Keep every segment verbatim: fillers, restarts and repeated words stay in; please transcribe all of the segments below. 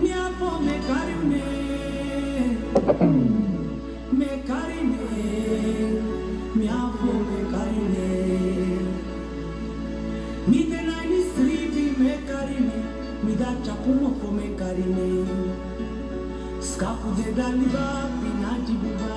Mi afo mi e kari unu, mi e kari unu, mi afo mi e kari unu. Mi de na ini sribi mi e kari unu, mi de na tyapu mofo mi e kari unu. Skapu de dan libi api na gi buba.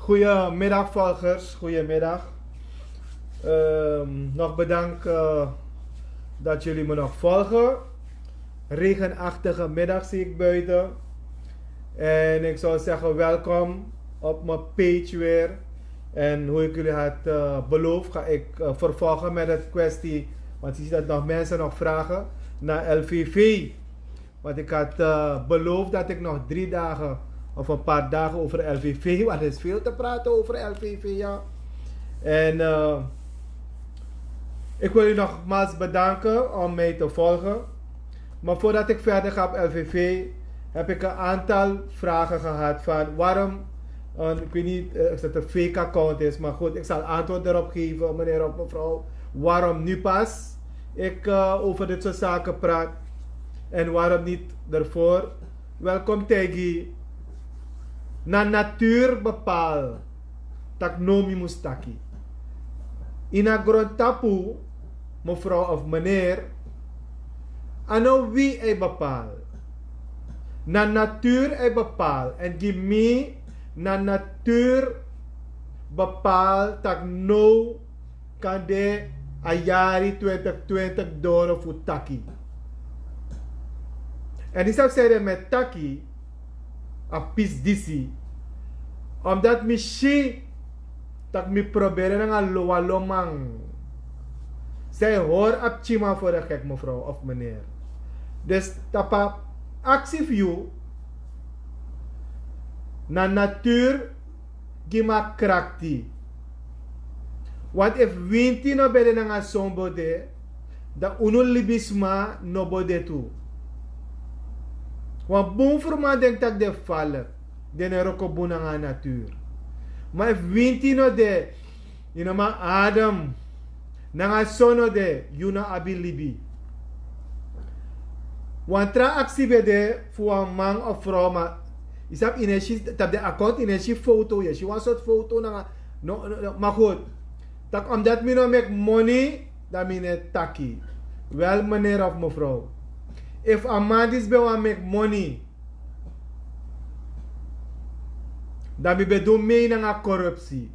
Goedemiddag, volgers. Goedemiddag. Ehm, nog bedankt, eh, dat jullie me nog volgen. Regenachtige middag zie ik buiten. En ik zou zeggen, welkom op mijn page weer. En hoe ik jullie had, eh, beloofd, ga ik, eh, vervolgen met het kwestie. Want je ziet dat nog mensen nog vragen naar L V V. Want ik had, eh, beloofd dat ik nog drie dagen of een paar dagen over L V V, want er is veel te praten over L V V, ja. En, eh, ik wil u nogmaals bedanken om mij te volgen. Maar voordat ik verder ga op L V V, heb ik een aantal vragen gehad van waarom, eh, ik weet niet, eh, of het een fake account is, maar goed, ik zal antwoord erop geven, meneer of mevrouw, waarom nu pas ik, eh, over dit soort zaken praat en waarom niet daarvoor. Welkom, Tegi. Na natuur bepaal tak' now mi mus taki. Ini a grontapu, mevrouw of meneer, a no wi e bepaal. Na natuur e bepaal. En gi mi, na natuur bepaal tak' now kan de a yari twintig twintig doro fu taki. En disi a seri mi e taki a pisi disi, omdat mi si tak' mi proberi nanga lowa loman. Zij hori a pikinman fu de gek, mevrouw of meneer. Dus tapu a aksi fu yu, na natuur gi mi a krakti. Want efu winti no ben de nanga son bo de, dan unu libisma no bo de tu. Wan bun ferman denki tak' den falik, den no e wroko bun nanga a natuur. Ma efu winti no de, yu no man adem, nanga son no de, yu no abi libi. Wan tra aksi ben de fu wan man of frow, ma yu sabi, yu no e si tapu den account, yu no e si foto, yu e si wan sortu foto nanga, no, no, no, ma goed. Tak' omdat mi no meki moni, dan mi no e taki. Wel, meneer of mevrouw, Efu a man disi ben wani meki moni, dan mi ben du mei nanga korupsi.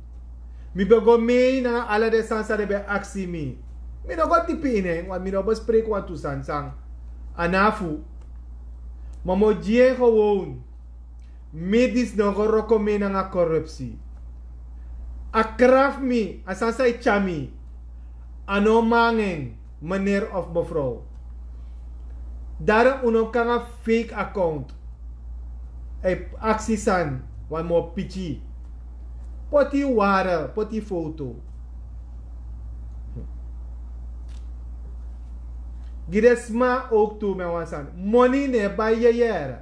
Mi ben go mei nanga ala den sani san den ben aksi mi. Mi no go dipi ini en, want mi no bespreki wantu sani san a no fu. Ma mi o gi en gewoon. Mi disi no go wroko mei nanga korupsi. A krafu mi, a sani san e tyari mi, a no man nanga en, meneer of mevrouw. Dati un no kan nanga fake account. A e aksi sani, wan moo piki. Poti yu ware, poti yu foto. Gi den sma ook tu, mi wan sani. Moni no e bai yeye.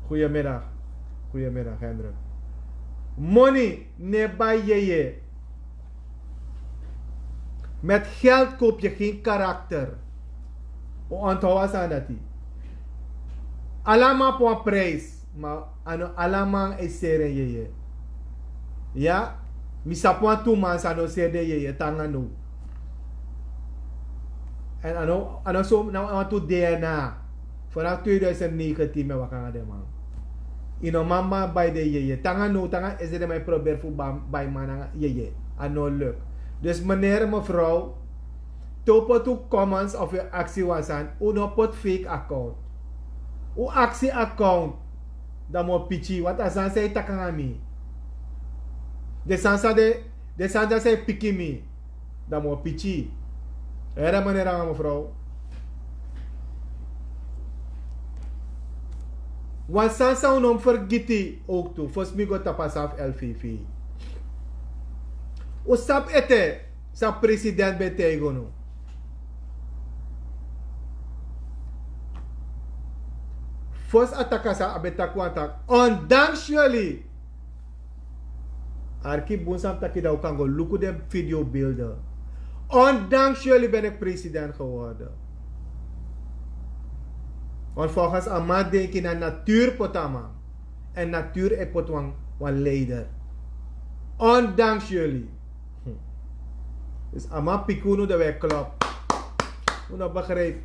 Goedemiddag. Goedemiddag, Hendrik. Moni no e bai yeye. Met geld koop je geen karakter. Un onthoud a sani dati. Ala man poti wan prijs, ma a no ala man e seri en yeye. Ya, mi sabi wantu man san no seri den yeye te nanga now. Èn a no, a no so, na wantu D N A. Vanaf tweeduizend negentien mi e waka nanga den man. Yu no man man bai den yeye. Te nanga now, te nanga esi den man e proberi fu ba-, bai man nanga yeye. A no luk. Dus meneer, mevrouw, te un poti un comments of un aksi wan sani, un no poti fake account. Un aksi account, dan mi o piki, want a sani san yu taki nanga mi. Den sani san den, den sani san yu piki mi, dan mi o piki. Here, meneer nanga mevrouw. Wan sani san un no mus fergiti ook tu, fosi mi go tapu a sani fu L V V. Un sabi ete san president ben taigi unu. Fosi a taki a sani, a ben taki wan taki: Ondanks jullie. Arki bun san mi taki, dan un kan go luku den videobeelden. Ondanks jullie ben ik president geworden. Want volgens a man denki na natuur poti a man. Èn natuur e poti wan, wan leider. Ondanks jullie. Hm. Dus a man piki unu, dan wi e klop. Un no begrijp.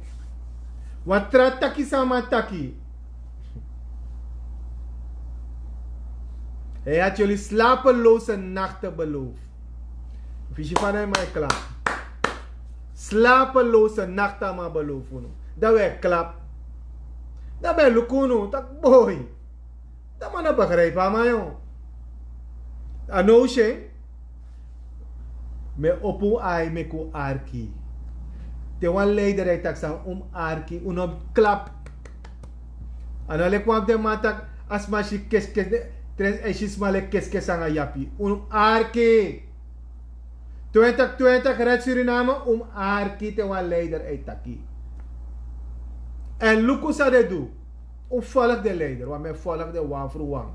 Wan tra taki san a man taki. Hij had jullie slapeloze nachten beloofd. Fu si fa a man e klap. Slapeloze nachten a man beloof unu. Dan wi e klap. Dan ben luku unu taki boi. Dan man no begrijp a man, yo. A no si en. Mi e opo un ai, meki un arki. Te wan leider e taki san, un mus arki, un no mus klap. A no leki wan fu den man taki, a sma si keskes, de, tres e si sma leki keskes nanga yapi. Un mus arki. Twintig twintig Red Suriname, un mus arki te wan leider e taki. Èn luku san den du. Un volg den leider, want mi e volg den wan fu wan.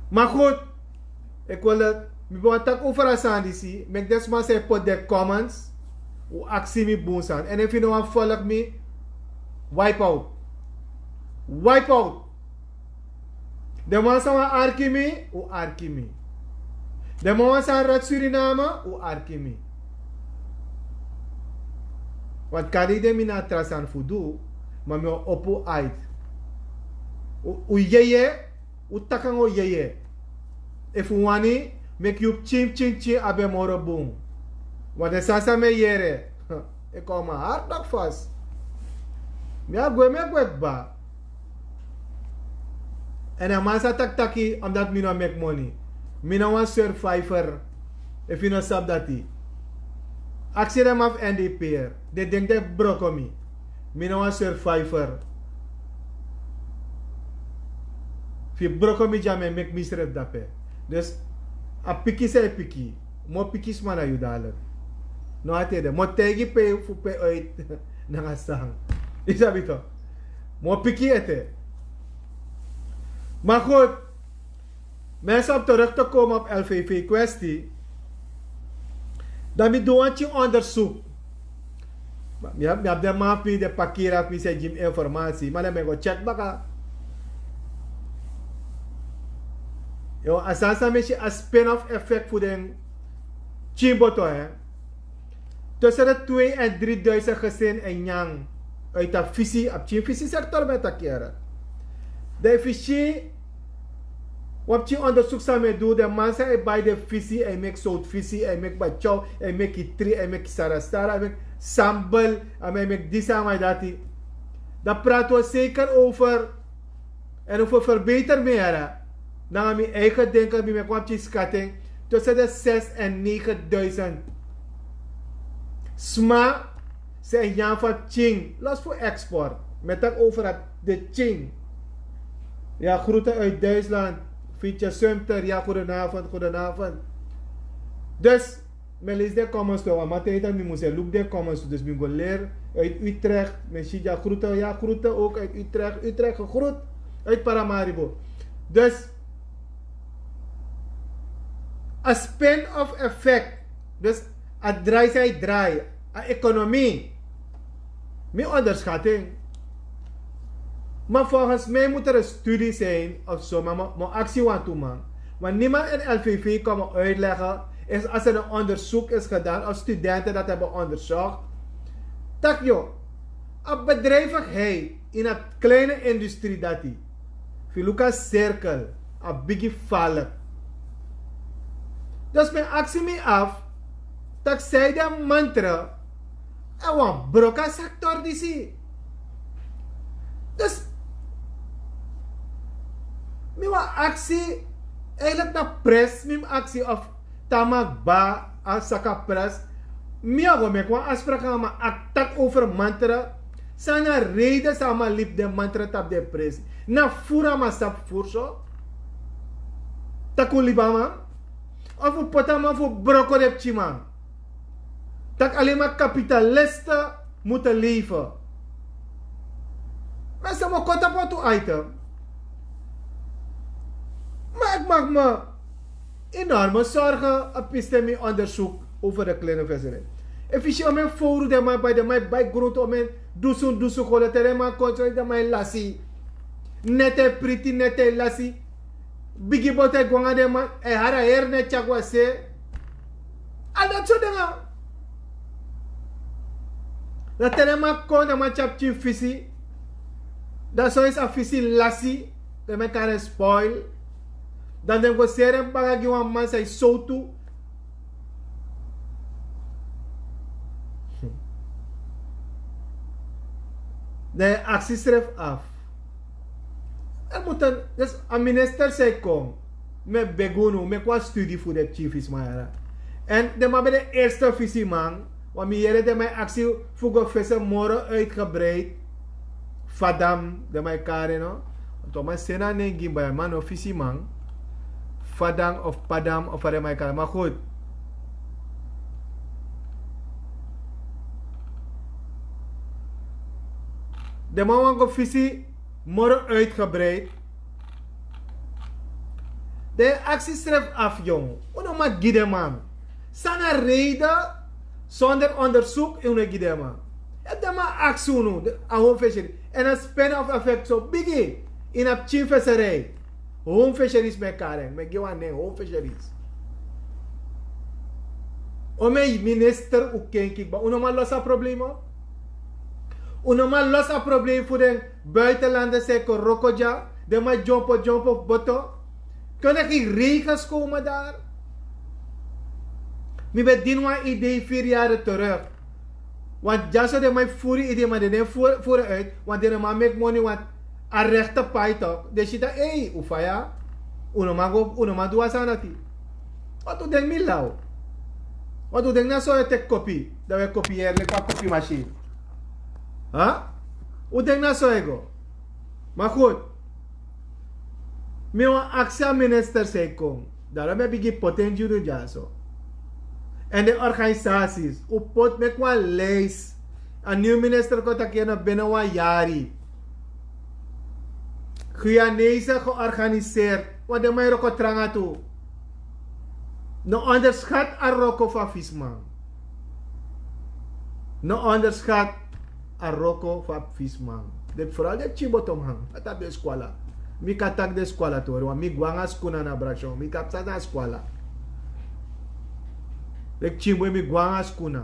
Maar goed, ik wil dat, mi ben wani taki over a sani disi, meki den sma san e poti den comments, un aksi mi bun sani. Èn efu yu no wani volg mi, wipe out. Wipe out. Den man san wani arki mi, un arki mi. Den man san wani Red Suriname, un arki mi. Want kande yu de, mi na a tra sani fu du, ma mi o opo uit. Un, un yeye, un taki nanga un yeye. Efu un wani meki yu pikin pikin pikin abi en moro bun. Want den sani san mi e yere, e kon mi hart dati fasi. Mi a gwe, mi e gwe kba. Èn a man sa taki taki, omdat mi no meki moni. Mi na wan survivor. Efu yu no sabi dati, aksi den man fu N D P R. Den denki den broko mi. Mi na wan survivor. Fu yu broko mi dya, mi e meki misrefi dape. Dus a piki san yu piki, mi o piki sma na yu dadilik. No, a tide mi o taigi pe fu pe uit nanga san. Yu sabi toch. Mi o piki ete. Maar goed, mensen, om terug te komen op L V V-kwestie. Dan mi du wan pikin onderzoek. Ma mi abi, mi abi den man fu mi, den pakira fu mi san e gi mi informatie. Ma dan mi e go check baka. Yo, a sani san mi e si a spin-off effect fu den pikin boto, hè. Tussen de twee en drieduizend gezin en nyang uit a fisi a pikin fisi sektor met a kere. De fisi. Wan pikin onderzoek san mi e du de man san e bai de fisi en meki sout fisi en meki batchow en meki tri en meki sarastara en meki sambel en meki disi en meki dati. Dan prati wi seker over en un fu verbeter mi here. Nanga mi eigen denken mi meki wan pikin skating tussen de zes en negenduizend. Sma, se en yan fu a pikin los fu export. Mi e taki over a de pikin. Ya groeten uit Duitsland. Fietje Sumter, ya goedenavond, goedenavond. Dus, mi e leisi den comments tu, want mi a taigi tak' mi mus e luku den comments tu, dus mi go leri. Uit Utrecht, mi e si dya groeten, ya groeten ook uit Utrecht, Utrecht gegroet. Uit Paramaribo. Dus, a spin-off effect. Dus a drai san yu drai a ekonomi. Mi onderschating. Maar volgens mij moet er een studie zijn of zo maar mo aksi wantu man. Want niemand in lvv kan me uitleggen is als er een onderzoek is gedaan of studenten dat hebben onderzocht. Tak' yo, a bedrijvigheid in a kleine industrie dati. Fu luku a cirkel a bigi falk. Dus mi aksi mi af tak' san yu de mantra en wan broka sektor disi. Dus mi wan aksi eigenlijk na pres mi mus aksi of tama kba a saka pres. Mi a go meki wan afspraak nanga mi a taki over mantra. San na reden san a man libi den mantra tapu den presi? Na furu a man sabi furu so? Tak' un libi a man? Of un poti a man fu broko den pikinman? Tak' alema kapitaliste mutu leifi. Ma san mi o kon tapu wantu item. Ma ik mag me enorme sorgen a piste mi onderzoek over de kleine visserij. Efu yu si omen fowru den man bai den man e bai gruntu omen dusun dusun golo te den man kon sori den man e lasi. Neti e priti neti e lasi. Bigi boto e go nanga den man e hari a heri neti a go a se. Al dati so den man dan te den man kon den man tyari pikin fisi. Dan so esi a fisi lasi. Den man e kari en spoil. Dan den go seri en banga gi wan man san e sowtu. Dan yu aksi srefi afu. A minister san e kon mi e begi unu meki wan studi fu den pikin fisiman yara. Èn den man ben de eerste fisiman. Wan mi yere den man e aksi fu go fese moro uitgebreid. Fadam den man e kari no. Wan tu a man seni a nen gi mi bai a man no fisiman. Fadam of padam of fa den man e kari ma gud. Den man wani go fisi moro uitgebreid. Den e aksi srefi afu yong. Un no man gi den man san na reden sonder onderzoek un no e gi den man. Efu den man aksi unu a home fishery èn a spin-off effect so bigi ini a pikin fishery. Home fisheries mi e kari en mi e gi wan nen home fisheries. Omen minister un kenki kba un no man losi a problema. Un no man losi a problem fu den buitenlande san e kon wroko dya. Den man dyompo dyompo fu boto. Kon den gi regens komen dari. Mi ben dini wan idee firi yari teruk. Want dyaso den man e furu idee ma den no e furu uit. Want den no man meki moni want a rekte pai tok den si tak' ei un faya. Un no man go un no man du wan sani dati. Wantu un denki mi law? Wantu un denki na so e teki kopi dan un e kopiyeri leki wan kopi masin? Un denki na so e go? Ma gud. Mi wani aksi a minister san e kon. Daro mi e bigin poti en gi unu dyaso. Èn den organisasis un poti meki wan lijs. A niw minister kon taki yu no bini wan yari. Guyanese georganiseerd want den man e wroko tranga tu. No onderskat a wroko fu a fisiman. No onderskat a wroko fu a fisiman. Den foral den pikin botoman a tapu den skwala. Mi kan taki den skwala tori wan mi gwe nanga skuna na brasion mi kan psa na skwala. Den pikin boi mi gwe nanga skuna.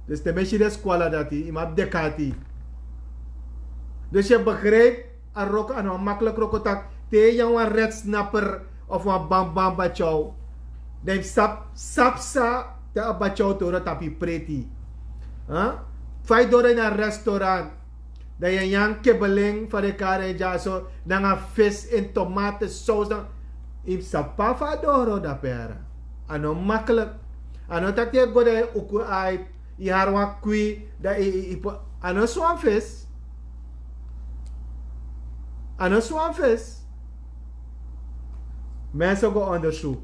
Dus te mi e si den skwala dati, yu man abi dekati. Dus yu e begrijp, a roko a no maklik roko tak' te yu e nyan wan redsnapper of wan bambam batyaw, dan yu sabi, sabi san te a batyaw toro tapu yu preti. Fa yu doro ini a restaurant, dan yu e nyan kibbeling fa den kari en dyaso nanga fis en tomate sous, dan yu mus sabi pe a doro dape. A no maklik. A no tak' yu e go dan yu uku ai, yu hari wan kwi, dan yu yu yu poti. A no swan fis. A no swan fis. Mensen go onderzoek.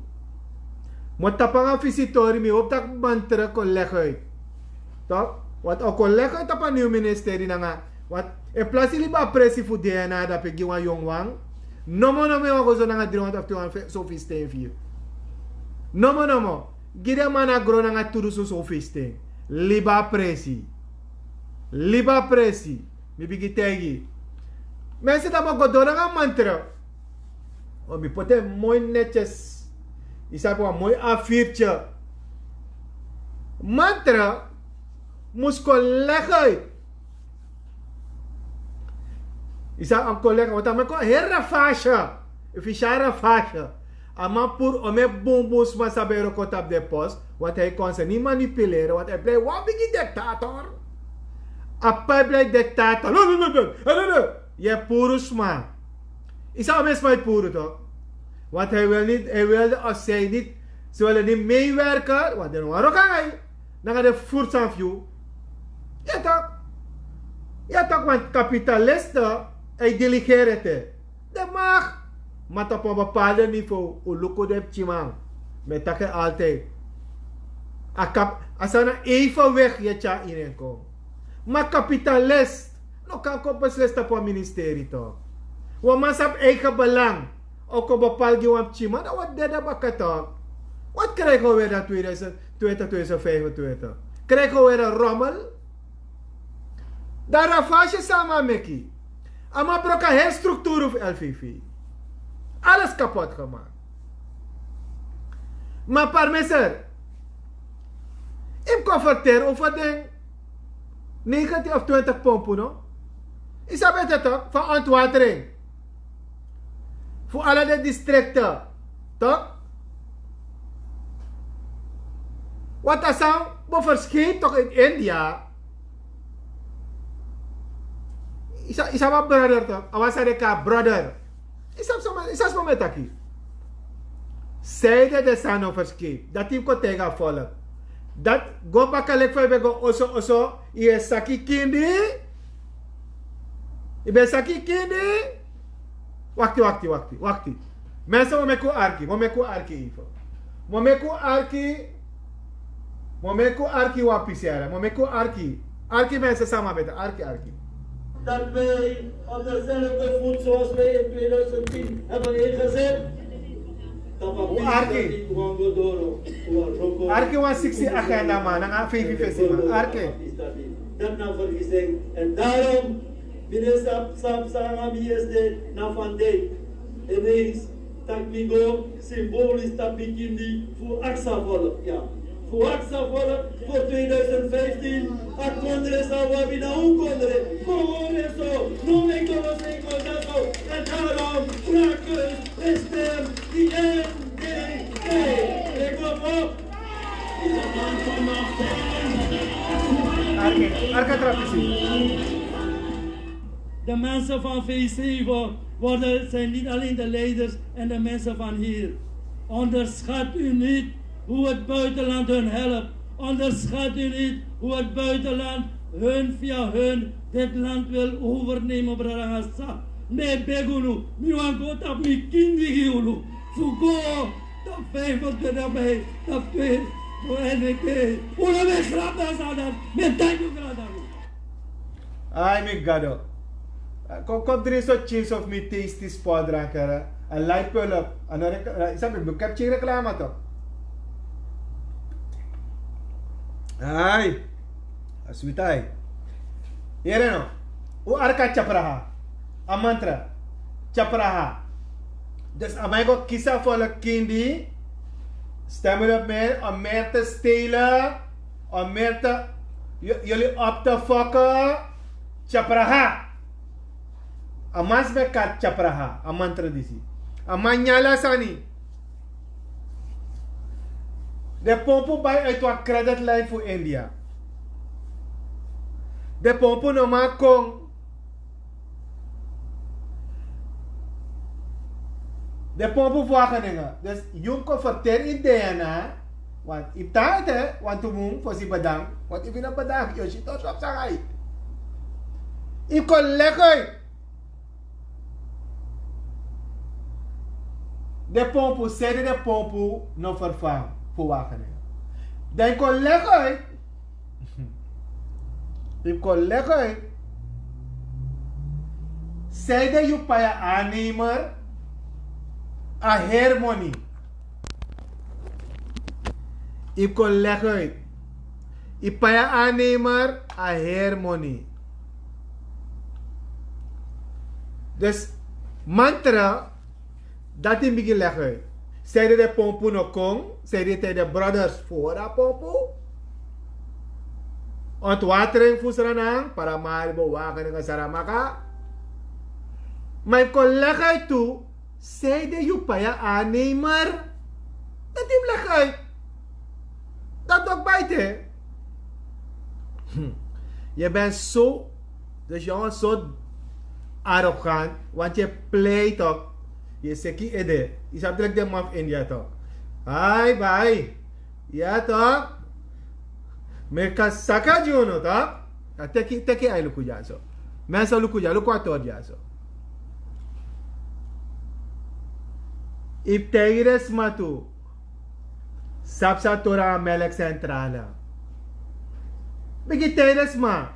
Mi o tapu nanga fisitori, mi hopi tak' mantra kon legi uit. Tok, want a o kon legi uit tapu a niw ministeri nanga, want in plasi libi a presi fu dna dape gi wan yongu wan. Nomo nomo yu wan go so nanga dri hondro of tu wan sofistin fu yu. Nomo nomo gi den man na gron nanga tu dusun sofistin. Libi a presi. Libi a presi. Mi bigin taigi. Mensen, dan mi o go doro nanga mantra. O mi poti en moi netyes. Yu sabi, wan moi a virtye. Mantra mus kon legi uit. Yu sabi, a mus kon legi uit, want a mus kon heri a fasi. Efu yu si a fasi, a man puru omeni bunbun sma san ben e wroko tapu den post. Want a e kon seni manipuleri, want a e prei wan bigi diktator. A paipu lai diktator. Yu e puru sma. Yu sabi omeni sma yu puru tok? Want hij wil niet, hij wilde of zij niet, ze willen niet meewerken, want den no wani wroko nanga yu, nanga den furu san fu yu. Ya tok. Ya tok, want kapitaliste, hij delegeert het. Den mag. Ma tapu wan bepaalde niveau un luku den pikinman. Mi e taki en altijd. A kap, a sani na evenwicht yu e tyari ini en kon. Ma kapitalist no kan kon beslisi tapu wan ministeri tok. Wan man sabi eigen belang. A o kon bepali gi wan pikinman, dan wan dede baka tok. Wat krijgen we dan tweeduizend twintig, tweeduizend vijfentwintig? Krijgen we dan rommel? Dan ravage san a man meki. A man broko a heri strukturu fu lvv. Alles kapot gemaakt. Ma parmeser, yu mus kon ferteri over den negentien of twintig pompu no? Yu sabi ete tok, fan ontwatering fu ala den distrikte tok? Want a san bo ferskip tok in India. Yu sabi a brother tok, a wan san den kari brother. Yu sabi san mi e taki? Sei den den sani no ferskip, dati yu mus kon taigi a volk. Dati go baka leki fa yu ben go oso oso, yu e saki kindi. Yu ben saki kindi. Wakti, wakti, wakti, wakti. Mensen, mi o meki un arki, mi o meki un arki even. Mi o meki un arki. Mi o meki un arki wan pisi, mi o meki un arki. Arki mensen, sama beta, arki, arki. Dat wij op dezelfde voet zoals wij in tweeduizend tien hebben ingezet. Arki. Arki wan siksi agenda man, nanga feifi fesi man. Arki. Dat na verkiezing. En daarom, minister Sam Sanga, minister na vandaag. Ineens, dat mi go symbolisch dat begin die voor Aksa volk, ja. Voor Aksa volk, voor tweeduizend vijftien, a kondre san wi abi na un kondre. Kowore so, no meki doro sei kondre so. En daarom, prakus, stem, die N D P. Lego op. Arki, arki a tra pisi. De mensen van V zeven worden, zijn niet alleen de leiders en de mensen van hier. Onderschat u niet hoe het buitenland hun helpt. Onderschat u niet hoe het buitenland hun, via hun, dit land wil overnemen, brada nanga sisa. Mi e begi unu, mi wani go tapu mi kindi gi unu. Fu go tapu vijfentwintig mei, tapu twee, fu N D P. Unu ben grap dan san dati, mi e danki un grada. Ai, mi gado. Kon, kon dringi so chins of mi tasty sport drank, hè. A light pulp. A no rek-, a, sabi, mi kep ching reclame tok. Ai. A sweet ai. Yere no. Un arki a tyapraha. A mantra. Tyapraha. Dus a man e go kisi a volk kindi. Stem op mij om meer te stelen. Om meer te Yuli op te fokke. Tyapraha. A man smekat tyapraha a man tradisi. A man nyala sani. De pompu bai uit wan credit line fu india. De pompu no man kon. De pompu fu wageninge dus yu mus kon ferteri in dna. Want yu mus tan ete wantu mun fosi bedank. Want efu yu no bedank yu o si torsi op san gai. Yu mus kon legi uit. Den pompu sede den pompu no vervang fu wageninge. Dan yu kon legi uit. Yu kon legi uit. Sede yu pai a aannemer a heri moni. Yu kon legi uit. Yu pai a aannemer a heri moni. Dus mantra dati mus bigin legi uit. Sede de pompu no kon sede tide brothers fu hori a pompu. Ontwatering fu sranan paramari bo wageninge saramaka. Ma yu kon legi uit tu. Sede yu pai a aannemer. Dati mus legi uit. Dati tok baite. Yu ben so dus yu a wan sort arrogant. Want yu e pleit tok. Yu e seki ede. Yu sabi leki den man fu india tok. Ai bai. Ya tok. Mi kan saka gi unu tok. Teki ai luku dyaso. Mense luku dya luku a tori dyaso. Yu mus taigi den sma tu. Sabi san tori nanga melk sentrale. Bigi tide sma.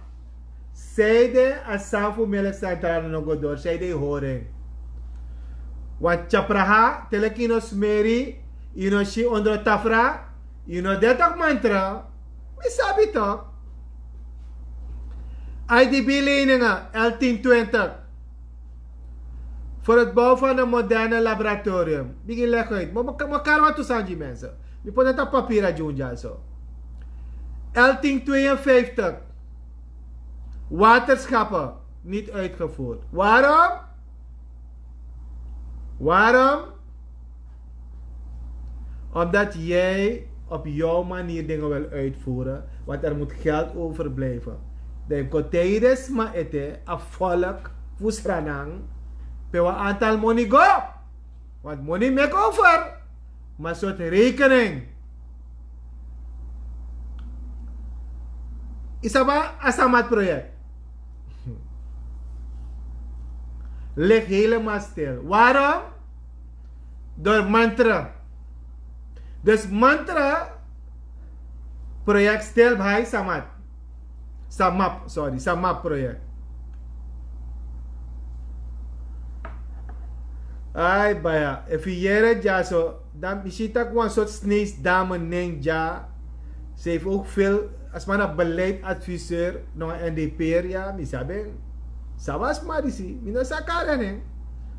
Sede a san fu melk sentrale no go dori sede yu hori en. Wan tyapraha te leki yu no smeri. Yu no si ondro tafra. Yu no de tok mantra. Mi sabi tok. Idb leninge eltin twintig. Voor het bouw van een moderne laboratorium bigin legi uit. Makari wantu sani gi mense. Mi poti dati a papira gi un dyaso. Elting tweeënvijftig. Waterschappen niet uitgevoerd. Waarom? Waarom? Omdat jij op jouw manier dingen wil uitvoeren, want er moet geld overblijven. Dan yu kon taigi den sma ete a volk fu sranan. Pe wan antal moni go. Want moni meki over. Ma sortu rekening. Yu sabi a samat projekt. Lig helemaal stil. Waarom? Door mantra. Dus mantra projekt stil bai samat. Samap sorry samap projekt. Ai baya efu yere dyaso dan mi si tak' wan sort sneis dame nen dya. Ze hefi ook veel a sma na beleid adviseur na wan n d p eri ya mi sabi en. Sabi a sma disi mi no sa kari en en.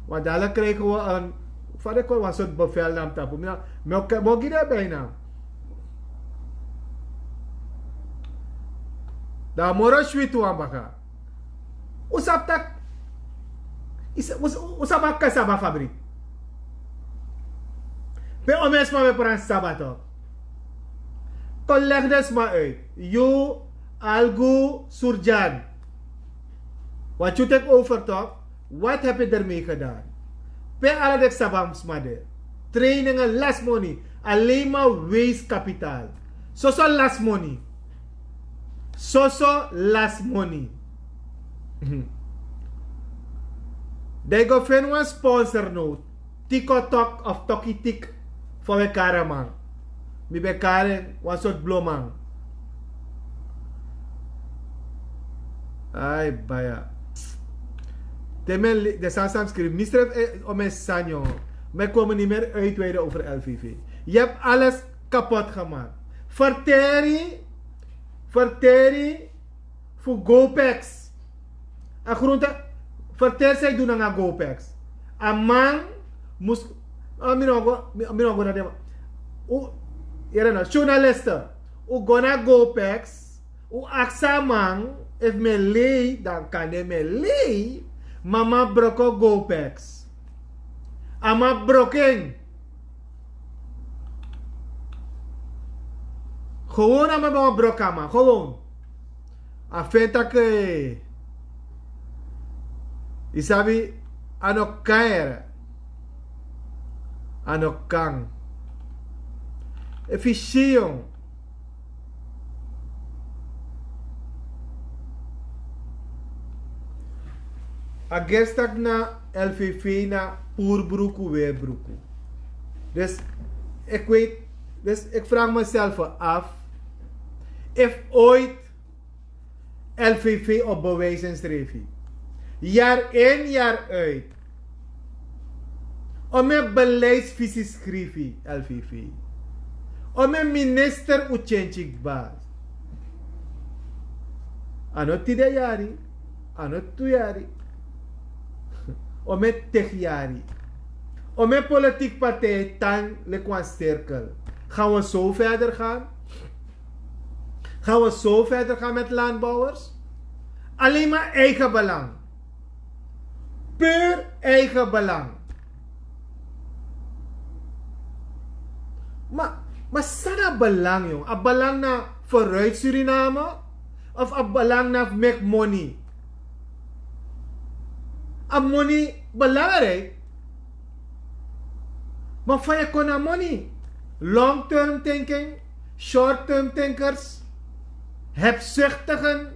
Want dala krijgen we en fa de kon wan sort bevel na mi tapu mi no mi o gi den bijna. Dan a moro switi wan baka. Un sabi tak' un sabi a kasaba fabrik. Pe omen sma ben pran saba tok. Kon legi den sma uit yu algu surjan. Wat yu teki over tok. Wat hebi dermei gedan? Pe ala den ksabam sma de. Trainingen lasmoni. Alenma wees kapitaal. Soso lasmoni. Soso lasmoni. Dan yu go feni wan sponsor no. Tiko tok of toki tik. Fa we kari a man. Mi ben kari en wan sortu bloman. Ai baya. Te mi en leki den sani san mi skrifi mi srefi o mi e sani o. Mi e kon mi ni meri uitweide over lvv. Yu hebi ales kapot gemaki. Ferteri ferteri fu gopeks. A grunte ferteri san yu du nanga gopeks. A man mus mi no go na den man. Yere no journaliste. Un go na gopeks. Un aksi a man efu mi e lei, dan kande mi e lei. Ma man broko gopeks. A man broko en. Gewoon a man ben wan broko a man gewoon. A feni taki yu sabi, a no kan yere. A no kan. Efu yu si yu a gersi taki na lvv na puru bruku weri bruku. Dus ik weet, dus ik vraag mezelf af efu ooit lvv op bewijs en strefi, yari in yari uit. Ome beleidsvisi skrifi lvv. Ome minister utyentyi kba. A no tide yari. A no tu yari. Ome tegi yari. Ome politiki partij tan leki wan sirkel. Gan we so verder gan? Gan we so verder gan met landbouwers? Alleen maar eigen belang. Puur eigen belang. Ma ma san na belang yong? A belang na vooruit Suriname? Of a belang na fu meki moni? A moni belangrijk. Ma fa yu e kon na moni? Long term thinking, short term thinkers, hebzuchtigen,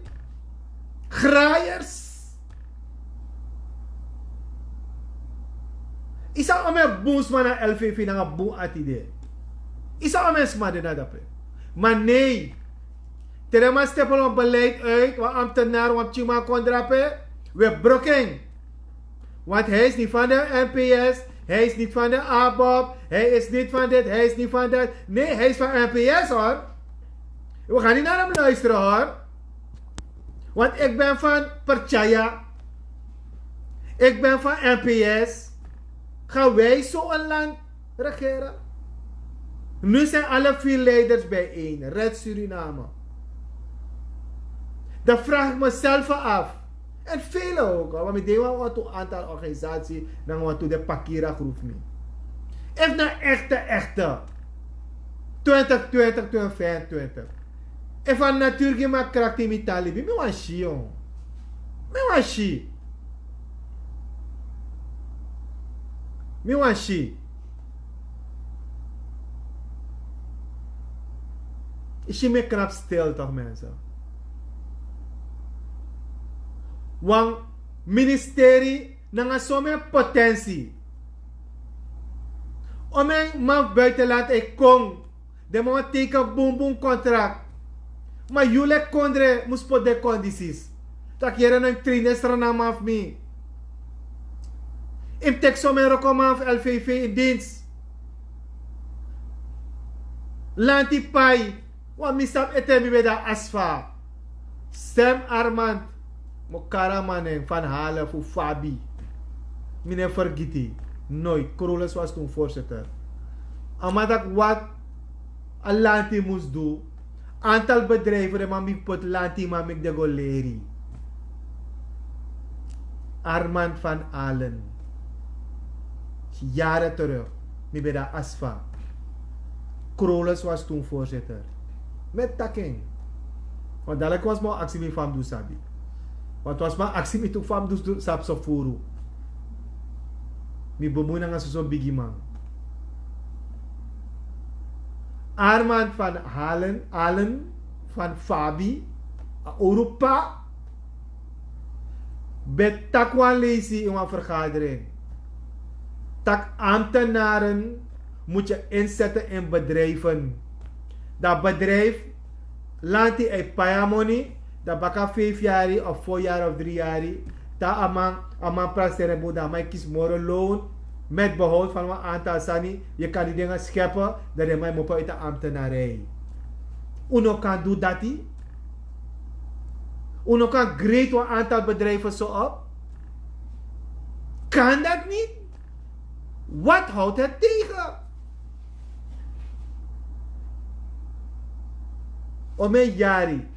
graaiers. Yu sa ome bun sma na lvv nanga bun ati de. Yu sa ome sma de na dape. Ma nei. Te den man stepel wan beleid uit, wan ambtenaar wan pikinman kon drape, we broko en. Want hij is niet van de nps, hij is niet van de abob, hij is niet van dit, hij is niet van dat. Nee, hij is van nps hoor. We gaan niet naar hem luisteren hoor. Want ik ben van percaya. Ik ben van nps. Gaan wij zo een land regeren? Nu zijn alle vier leiders bijeen, red Suriname. Dan vraag ik mezelf af, en vele ook, want mi ding wan tu aantal organisatie nanga wan tu de pakira groef mi. Efu na echte echte twintig twintig twintig vijfentwintig, efu a natuur gi mi a krakti mi tan libi, mi wan si yong. Mi wan si. Mi wan si. Isi mi knap stil toch mensen. Wan ministeri nanga some potensi. Omen man buitenland e kon. Den man teken bunbun kontrak. Ma yu leki kondre mus poti den kondisis. Tak' yere no yu mus trein den sranaman fu mi. Yu mus teki somen rokoman fu lvv in dins. Lanti pai. Wan mi sabi ete mi ben de na asfa. Sem armand, mi o kari a man nen fan halen fu fabi. Mi no e fergiti. Noit krolus was toen voorzitter. A man taki wat a lanti mus du. Antal bedrijfu den man meki poti lanti man meki den go leri. Armand van alen. Yare teruk mi ben de na asfa. Krolus was toen voorzitter. Mi e taki en. Want dalek wan sma o aksi mi fa mi du sabi. Want wan sma aksi mi tu fa mi du sabi so furu. Mi bemui nanga soso bigiman. Armand van halen alen, van fabi, a owru p'pa ben taki wan leisi ini wan fergadering, tak' ambtenaren mus yu inseten ini bedrijfen. Dan bedrijf lanti e pai a moni, dan baka feifi yari of fo yari of dri yari, dan a man a man praseri en bun dan a man e kisi moro lown. Met behoud fan wan antal sani yu kan di dinge skepe, dan den man e mopo uiti a ambtenarij. Un no kan du dati. Un no kan greet wan antal bedrijfen so op. Kan dat niet? Wat houdt het tegen? Omen yari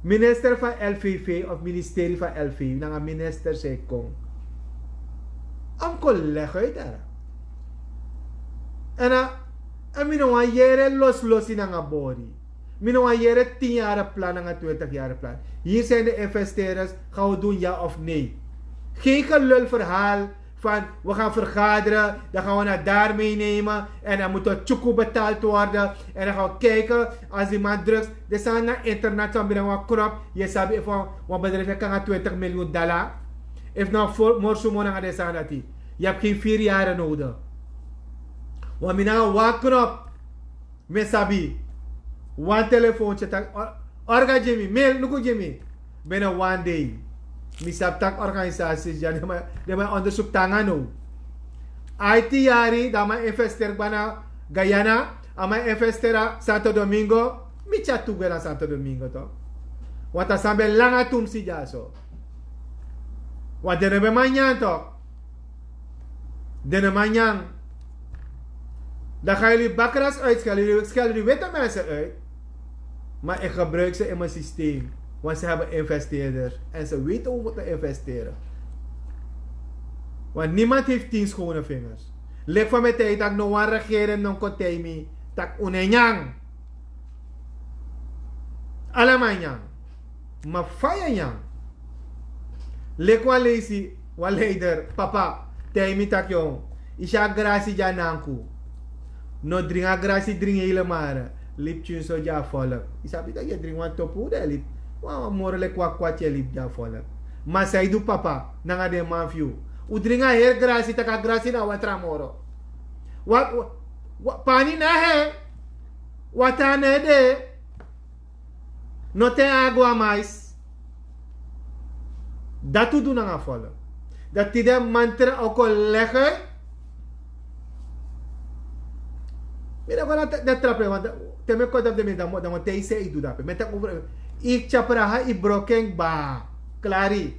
Minister van L V V of ministerie van L V V, nanga minister sei kon. Am kon leg uit dara. En a en mi no wan yere loslosi nanga bori. Mi no wan yere tin jaren plan nanga twintig jaren plan. Hier zijn de investeerders, gaan we doen ja of nee? Geen gelul verhaal van we gaan vergaderen, dan gaan we naar daar meenemen en dan moet het tjoekoe betaald worden en dan gaan we kijken als die man drugs, de sana internet van binnen wat knop, je sabi van wat bedrijf kan twintig miljoen dollar. If na morsumo nanga de sana dati, je hebt geen vier jaren nodig. Want mi nanga wan knop, mi sabi wan telefoontje tak orga gi mi, mail luku gi mi. Binnen wan day mi sabi tak organisaties ya, den man onderzoek tanga no. Aiti yari dan man investeer bana Guyana, a man investeer a Santo Domingo. Mi tyari tu gwe na Santo Domingo to. Want a san ben langa tumsi dyaso. Want den no ben man nyan to. Den no man nyan. Dan gaan jullie bakkers uitschelden, jullie schelden die witte mensen uit. Maar ik gebruik ze in mijn systeem. Want ze hebben investeerders en ze weten hoe te investeren. Want niemand heeft tien schone vingers. Lik van mijn tijd dat no wan regering no kon tij mi tak un e nyan. Alaman nyan. Ma fa yu e nyan? Leki wan leisi wan leider papa tij mi tak' yon, yu si a grasi di a nanku. No dringi a grasi dringi hele mare. Libi tyunso gi a volk. Yu sabi tak' yu e dringi wan topu un de libi wan moro leki wan kwati e libi gi a volk. Ma san yu du papa nanga den man fu yu? Un dringi a heri grasi tak' a grasi na watra moro. Pani na he watra na e de. No ten a go a mais. Dati un du nanga folo. Dati den mantra o kon legi. Mi no go na den trape want te mi kon dapu den mi dan mo dan mo te yu sei yu du dape mi e taki over yu tyapra ha yu broken kba. Klari.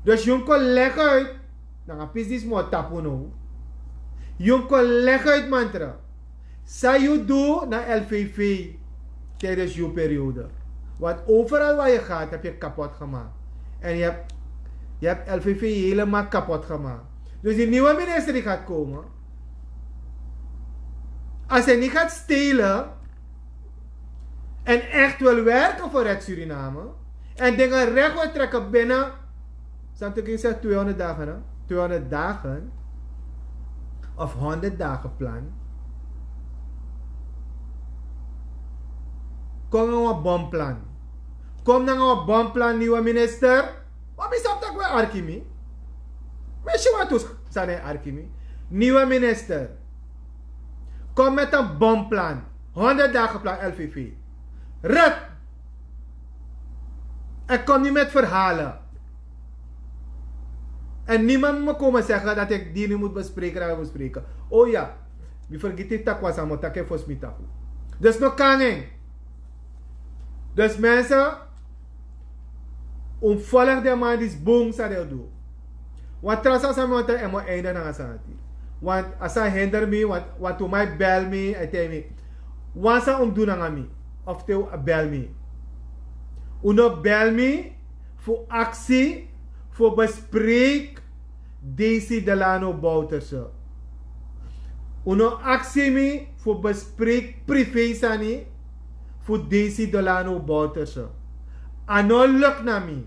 Dus yu mus kon legi uit. Nanga pisi disi mi o tapu now. Yu mus kon legi uit mantra. San yu du na L V V tijdens yu periode. Want overal waar yu gaat heb yu kapot gemaakt. En yu heb yu heb L V V helemaal kapot gemaakt. Dus die nieuwe minister die gaat komen, als hij niet gaat stelen en echt wil werken voor het Suriname en dingen recht wil trekken binnen, Santo King zegt tweehonderd dagen, hè? Tweehonderd dagen of honderd dagen plan. Kom nanga wan bomplan. Kom nanga wan bomplan, nieuwe minister. Wan mi sabi tak' we arki mi. Mi si wan tu sani e arki mi. Nieuwe minister, kom met een bomplan. Honderd dagen plan L V V. Rut. En kom niet met verhalen. En niemand moet me komen zeggen dat ik die niet moet bespreken en bespreken. Oh ja, mi fergiti taki wan sani mi o taki en fosi mi tapu. Dus no kanging. Dus mensen, un folg den man disi bun san den o du. Wan tra sani san mi wani taki en mi o eindig nanga sani dati. Want a sani hinder mi want wan tu man e bel mi en taigi mi wan sani un mus du nanga mi. Of te un bel mi, un no bel mi fu aksi fu bespreek DC Delano Bouterse. Un no aksi mi fu bespreek privé sani fu DC Delano Bouterse. A no luk na mi.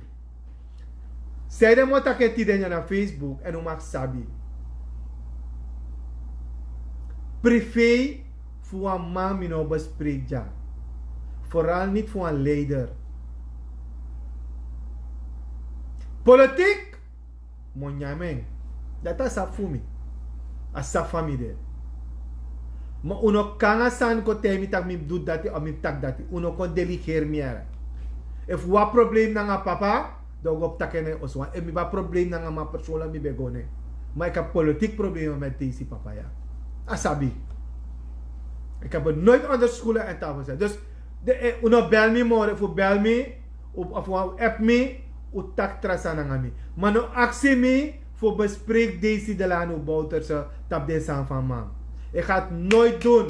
Sei den mi o taki en tide nyan na Facebook en un mag sabi. Privé fu wan man mi no bespreek dya. Vooral niet fu wan leider. Politik mi o nyan mi en. Dati a sabi fu mi. A sabi fa mi de. Ma un no kon nanga sani kon taigi mi tak' mi mus du dati of mi mus taki dati un no kon deligeri mi yara. Efu wan problem nanga papa, dan un go pu taki en na en oso wan efu mi ben abi problem nanga man personlik mi ben go na en. Ma eki abi politik problema met desi papa ya. A sabi. Eki abi noit onderskulen en tafel seti dus un no bel mi moro efu un bel mi of un app mi, un taki tra sani nanga mi. Ma no aksi mi fu bespreek desi delano bouterse tapu den sani fan man. Eki ga ti noit dun.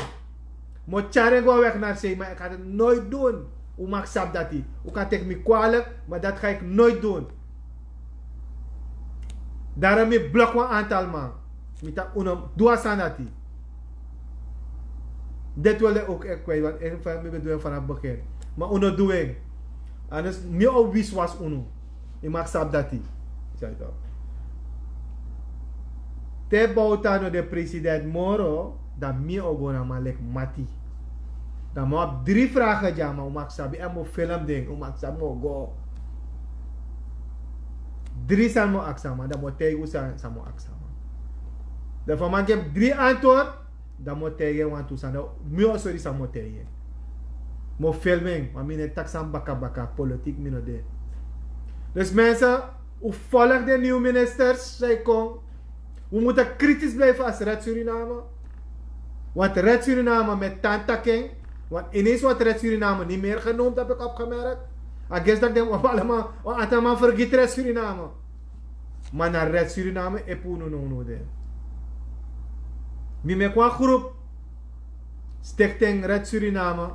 Mi o tyari en go weg na sei ma eki ga ti noit dun. Un mag sabi dati. Un kan teki mi kwalik, maar dat ga ik nooit doen. Daarom mi blok wan aantal man. Mi taki un no du a sani dati. Dit wilde ook echt kwijt, want in feite mi ben du en vanaf begin. Maar un no du en. Anders mi o wiswas unu. Yu mag sabi dati. Te Bouta no de president moro, dan mi o go na man leki Mati. Dan mi o abi dri vragen dya, ma un mag sabi èn mi o film den, un mag sabi mi o go. Dri sani mi o aksi a man, dan mi o taigi un san mi o aksi a man. Dan fa man gi mi dri antwoord, dan mi o taigi en wantu sani, dan mi o sori san mi o taigi en. Mi o film en, ma mi no e taki sani baka baka, politiek mi no de. Dus mensen, un volg de nieuwe ministers, zij kon. We moeten kritisch blijven als Red Suriname. Want Red Suriname met tantaking. Want ineens wordt Red Suriname niet meer genoemd, heb ik opgemerkt. I guess dat ik denk, we allemaal, we allemaal vergeten Red Suriname. Maar naar Red Suriname, e punu no no de. Mi meki wan groep. Stichting Red Suriname.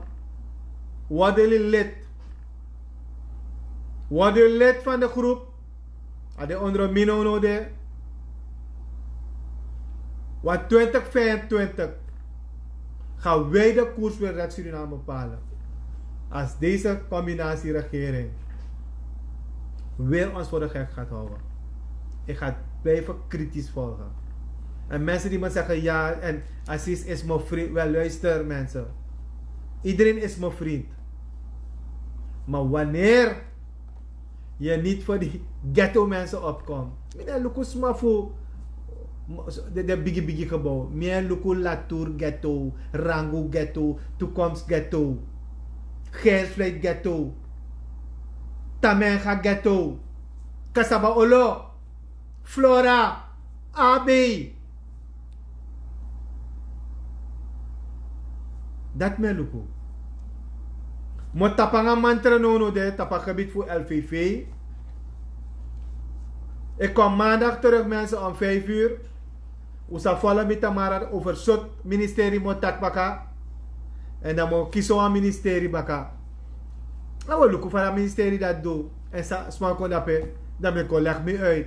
Worden jullie lid? Worden jullie lid van de groep? A de onder mi no no de. Want twintig vijfentwintig gaan wij de koers voor Red Suriname bepalen. Als deze combinatieregering weer ons voor de gek gaat houden. Ik ga het blijven kritisch volgen. En mensen die me zeggen, ja, en Aziz is mijn vriend. Wel, luister mensen. Iedereen is mijn vriend. Maar wanneer je niet voor die ghetto mensen opkomt. Mi no e luku sma fu de, de bigi bigi gebouw. Mi e luku Latour ghetto, Rangu ghetto, Toekomst ghetto, Geirsvleit ghetto, Tamenga ghetto, Kasaba Olo, Flora, A B. Dati mi e luku. Mi o tapu nanga mantra no no de, tapu a gebied fu L V V. Ik kom maandag terug, mensen, om vijf uur. Un sa follow mi tamara over sot ministerie mi o taki baka. En dan mi o kisi wan ministerie baka. Dan wi o luku fa a ministerie dati du. En san sma kon dape, dan mi kon leg mi uit.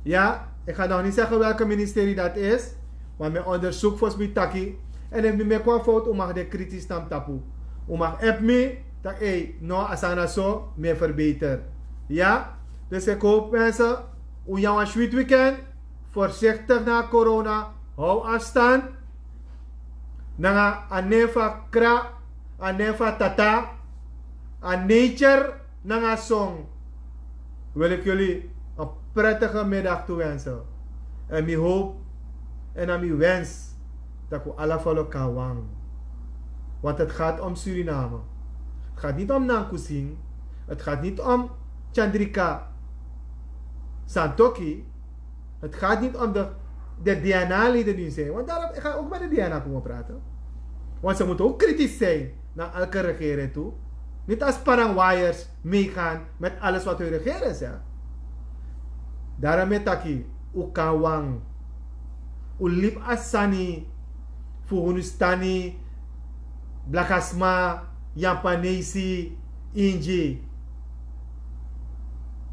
Ja, ik ga nog niet zeggen welke ministerie dat is. Maar mi e onderzoek fosi mi taki. En efu mi meki wan fout, un mag de kritisch na mi tapu. Un mag app mi, taki, ei, no, a sani na so, mi e verbeter. Ja? Dus ik hoop, mensen, un abi wan sweet weekend. Voorzichtig na corona. Hou afstand. Nanga a nen fu a kra, a nen fu a tata, a nature nanga a song. Wil ik jullie een prettige middag toewensen. En mi hoop en a mi wens dat we allemaal kan wang. Want het gaat om Suriname. Het gaat niet om Nankusing. Het gaat niet om Chandrika Santoki. Het gaat niet om de, de D N A-leden die zijn. Want daarom, ik ga ook met de D N A komen praten. Want ze moeten ook kritisch zijn naar elke regering toe. Niet als parangwayers meegaan met alles wat hun regering zegt. Daarom mi e taki, un kan wang. Un libi a sani fu Hindustani, blakasma, Yapanesi, Ingi.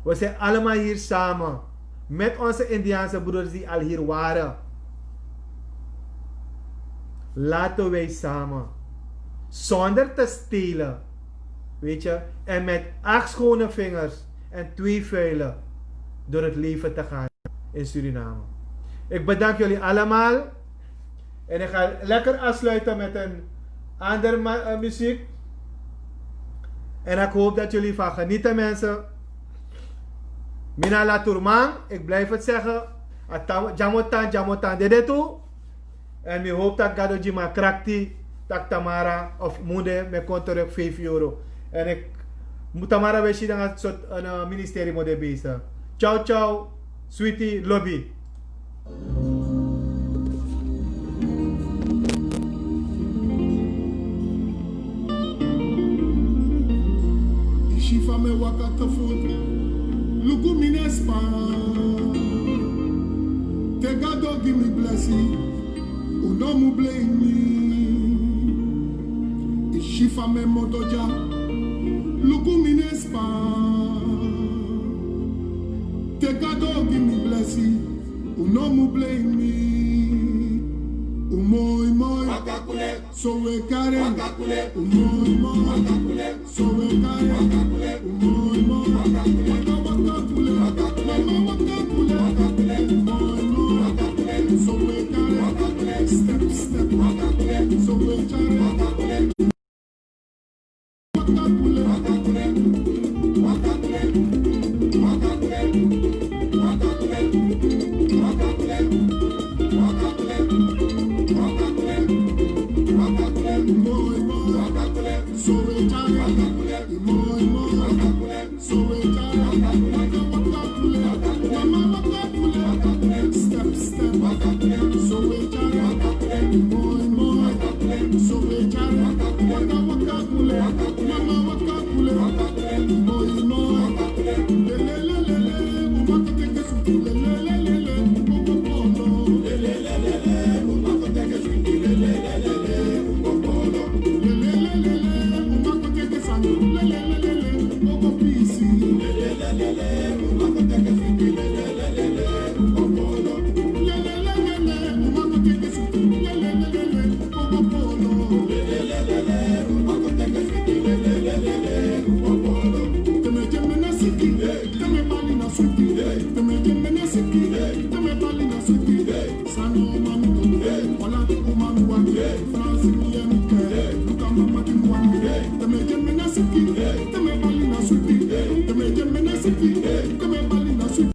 We zijn allemaal hier samen met onze Indiaanse broeders die al hier waren. Laten wij samen, zonder te stelen, weet je, en met acht schone vingers en twee vuile door het leven te gaan in Suriname. Ik bedank jullie allemaal. En ik ga lekker afsluiten met een ander ma- eh, muziek. En ik hoop dat jullie van genieten, mensen. Mi na Latourman, ik blijf het zeggen. A tan, dyamotan, dyamotan dede tu. En mi hoop dat Gado gi mi a krakti, dat tamara of munde mi e kon terug vijf euro. En ik moet tamara we si dan a sort een eh, ministerie mi o de bezig. Ciao, ciao. Sweetie, lobi. Isi fa mi e waka te futu, luku mi na span. Te Gado gi mi blesi, un no mu blame mi. Isi fa mi e moto dya, Luku mi nespa. Te Gado gi mi blesi. Un no mu blame mi. Un moi moi. So we kare. Un moi moi. So we kare. Un moi moi. Waka waka kule. Mama waka kule. Un moi moi. So we kare. Step step. So we kare.